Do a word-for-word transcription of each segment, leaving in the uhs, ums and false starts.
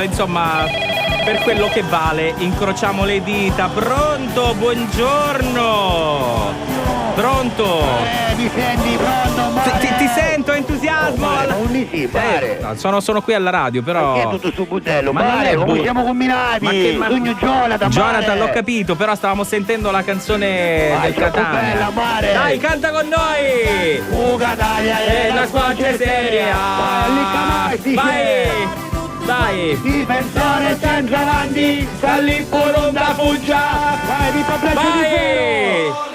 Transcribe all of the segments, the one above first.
Insomma, per quello che vale, incrociamo le dita. Pronto? Buongiorno. Pronto? Eh, mi senti? Pronto, ti, ti sento, entusiasmo. Oh, ma unni si, pare? No, sono, sono qui alla radio, però. Ma che è tutto sto budello? Ma non è bu- come siamo combinati? Ma che, ma Sogno Jonathan, Jonathan, l'ho capito, però stavamo sentendo la canzone del Catania. Bella, pare. Dai, canta con noi. Catania è la squadra seria. Vai, vai. Difensore, centravanti, sta lì pure un da fuggia. Vai, Vito Brescia. Vai.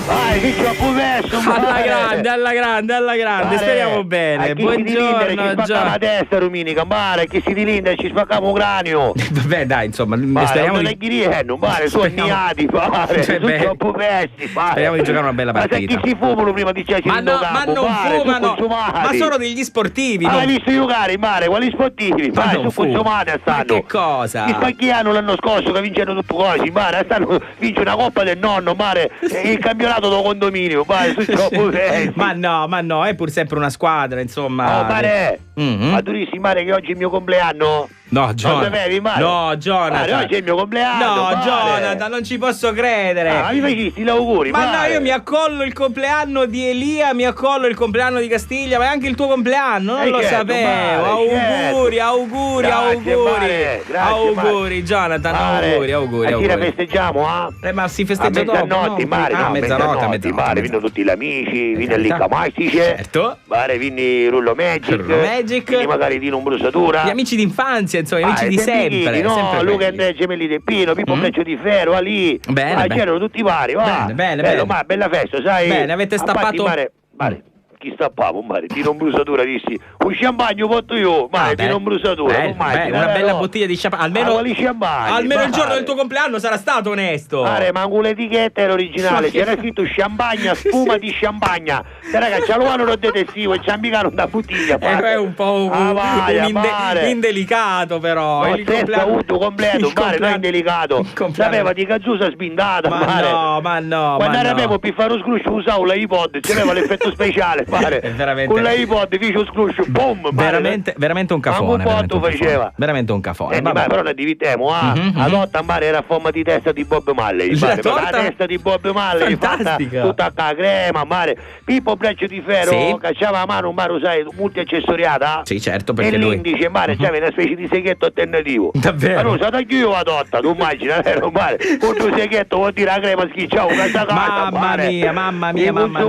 Vai, Vito, pure. Alla grande, alla grande, alla grande. Speriamo bene. Buongiorno, Gio. Ci spacca la testa domenica, mare, chi si dilinda ci spaccamo un cranio. Vabbè, dai, insomma, speriamo di. Mare, non è che rienno, mare, sono niati, mare, sono troppo vesti, mare. Speriamo di giocare una bella partita. Ma sai chi si fumano prima di Ma no, ma non fumano, ma sono degli sportivi, no? Hai visto giocare, mare, quali sportivi? Ma mare, sono consumati a stanno. Ma che cosa? Chi fa chi hanno l'anno scorso che vincevano tutto così, mare, a stanno vince una coppa del nonno, mare, e il campionato del condominio, mare, sono troppo vecchi. Ma no, ma no, è pur sempre una squadra, insomma. Oh, mare, ma tu dici, mare, che oggi è il mio compleanno? No, Jonathan. Lo sapevi, mare? No, Jonathan. Mare, oggi è il mio compleanno, no, mare. Jonathan, non ci posso credere. Ah, mi facisti gli auguri, mare. Ma no, io mi accollo il compleanno di Elia, mi accollo il compleanno di Castiglia, ma è anche il tuo compleanno, non lo sapevo. Auguri, auguri, auguri. Grazie, mare. Auguri, Jonathan, auguri, auguri, auguri. Stasera festeggiamo, ah? Eh, ma si festeggia dopo, no? A mezzanotte, mare, no, a mezzanotte, mare, vengono tutti gli amici, viene lì Camastice. Certo. Pare, vinni Rullo Magic, Rullo Magic. Vinni magari Tino Brusatura. Gli amici d'infanzia, insomma, gli amici di sempre, no? Sempre Luca e Andrea Gemelli del Pino, Pippo Breccio di Ferro, Ali. Bene, bene. C'erano tutti vari, va. Bene, bene, bello, bene. Ma bella festa, sai? Bene, avete stappato. Mare, mare, chi stappavo, mare? Tino Brusatura dissi, un champagne porto io, mare, Tino Brusatura, bene, bene, una bella bottiglia di champagne, almeno, almeno il giorno del tuo compleanno sarà stato onesto. Mare, manco l'etichetta era originale, c'era scritto champagne, spuma di champagne. Raga, ci alluvano lo detersivo e ci ammicano una bottiglia. Eh, è un po' un, ah, vai, un inde-, indelicato, però. No, il compleanno, avuto completo, il mare, non indelicato. Sapeva di cazzusa sbindata, ma mare. No, ma no. Quando arriviamo per fare lo scruscio, usavo l'iPod, c'aveva l'effetto speciale, mare. È veramente. Con l'iPod fece lo scruscio, boom, mare. Veramente, veramente un cafone. Ma un botto faceva. Veramente un cafone. Senti, ma però ne divitiamo, ah. La torta, mare, era a forma di testa di Bob Marley. La torta? La testa di Bob Marley, fatta tutta a crema, mare. Pippo Braccio di Ferro cacciava a mano, mare, sai, multi accessoriata. Sì, certo, perché e lui l'indice, mare, c'aveva una specie di seghetto alternativo. Davvero? Allora, sa taggio io la torta, tu immagina, vero, mare? Con due seghetto vuol dire la crema schicciava, casa casa, mare. Mamma mia, mamma mia, mamma mia,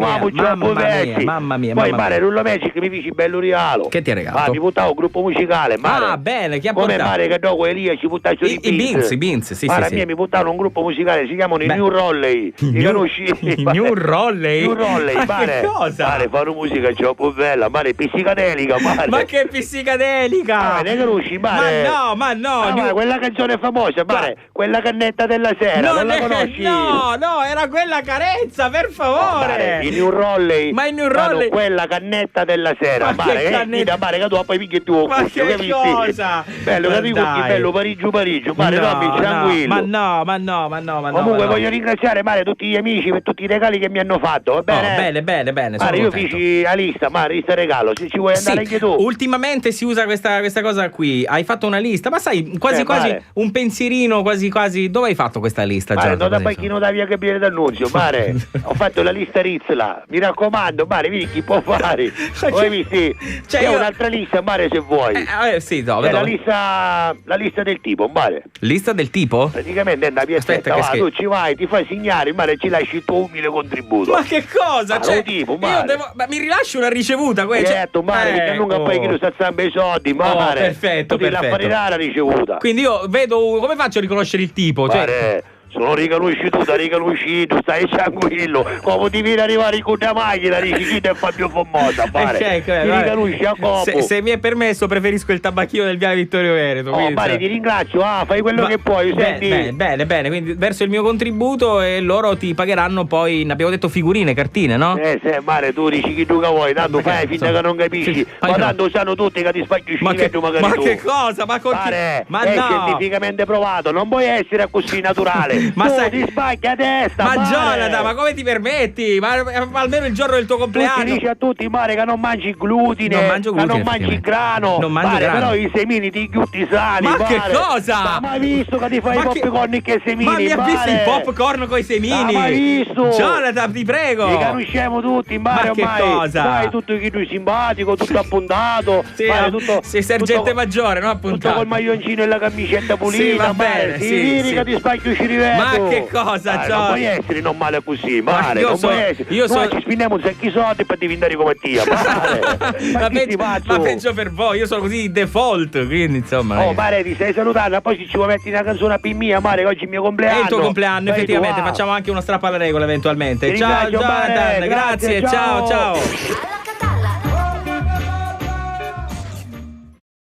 mamma mia, mamma mia. Poi, mare, Rullo Magic mi dici bello regalo. Che ti ha regalato? Ma mi portavo un gruppo musicale, mare. Ah, bene, chi ha portato? Come, mare, che dopo Elia ci portasse i Beans, i Beans, sì, sì, sì. Mare, a mia mi portavano un gruppo musicale, si chiamano i New Rolley. Li conosci? New Rolley? New Rolley, ma pare, che cosa? Pare, fanno musica troppo bella, pare, psicadelica, pare. Ma che psicadelica? Ah, ne conosci, pare? Ma no, ma no, ah, New- ma quella canzone famosa, pare, quella cannetta della sera, non la conosci? No, no, era quella carezza, per favore. No, pare, i New Rolley. Ma i New Rolley? Quella cannetta della sera, ma pare, che cannetta? Pare che tu poi pigli tu, ma che cosa? Bello, capito? Dai. Bello, Parigi, Parigi, pare, no, no, tranquillo. Ma no, ma no, ma no, ma no. Comunque voglio ringraziare, mare, tutti gli amici per tutti i regali che mi hanno fatto, va bene? Oh, bene, bene, bene, sono contento. Mare, io fici la lista, mare, lista regalo, se ci vuoi andare anche tu. Sì, ultimamente si usa questa, questa cosa qui. Hai fatto una lista, ma sai, quasi quasi un pensierino, quasi quasi. Dove hai fatto questa lista, Jonathan? Mare, no, da Pacchino da via Gabriele D'Annunzio, mare. Ho fatto la lista Rizzla, mi raccomando, mare, vedi chi può fare. Poi mi sì. C'è un'altra lista, mare, se vuoi. Eh, eh, sì, dove, dove? La lista, la lista del tipo, mare. Lista del tipo? Praticamente è una piazzetta, va, tu ci vai, ti fai signare, mare, ci lasci il tuo umile contributo. Ma che cosa? Ah, cioè, tipo, io devo, ma mi rilasci una ricevuta, questo? Certo, mare, perché nunca poi chi non sa zampa i soldi, mare. Oh, perfetto, perfetto. Così la fai dare la ricevuta. Quindi io vedo, come faccio a riconoscere il tipo? Cioè, mare, sono riconosciuto, riconosciuto, stai tranquillo. Come ti vedi arrivare con la macchina, dici, chi te fa più famosa, pare. Eh, cioè, ti riconosci a copo. Se, se mi è permesso, preferisco il tabacchino del Viale Vittorio Veneto. Oh, quindi, mare, ti ringrazio, ah, fai quello che puoi, senti. Bene, bene, bene, quindi verso il mio contributo e loro ti pagheranno poi, abbiamo detto figurine, cartine, no? Eh, sì, mare, tu dici chi tu che vuoi, tanto fai finta che non capisci. Ma tanto sanno tutti che ti spacchi il cilimetro, magari tu. Ma che cosa? Ma con chi? Pare, ma no. È scientificamente provato, non puoi essere così naturale. Ma tu sai ti spacchi a testa, ma Jonathan, ma come ti permetti? Ma, ma almeno il giorno del tuo compleanno. Tu ti dici a tutti, Mare, che non mangi glutine, non mangio glutine, che non mangi grano. Non mangio Mare, grano. Però i semini ti ghiutti sani. Ma che cosa? Ma mai visto che ti fai i popcorn con i semini? Ma mi ha visto i popcorn con i semini? Ma mai visto? Jonathan, ti prego. Li conosciamo tutti, Mare. Ma che cosa? Vai tutto chi tu simpatico, tutto appuntato. Sì, sei sergente maggiore, no? Appuntato. Tutto col maglioncino e la camicetta pulita, sì, va bene, sì, viri che ti spacchio il cirivetto. Ma che cosa, Giorgio? Non puoi essere normale così, Mare, non puoi essere. Noi ci spindiamo un sacco di soldi per diventare come a tia, Mare. Ma peggio per voi, io sono così default, quindi insomma. Oh, Mare, ti stai salutando, poi ci vuoi mettere una canzone per mia, Mare, che oggi è il mio compleanno. È il tuo compleanno, effettivamente, facciamo anche uno strappo alla regola eventualmente. Ciao, Jonathan, grazie, ciao, ciao.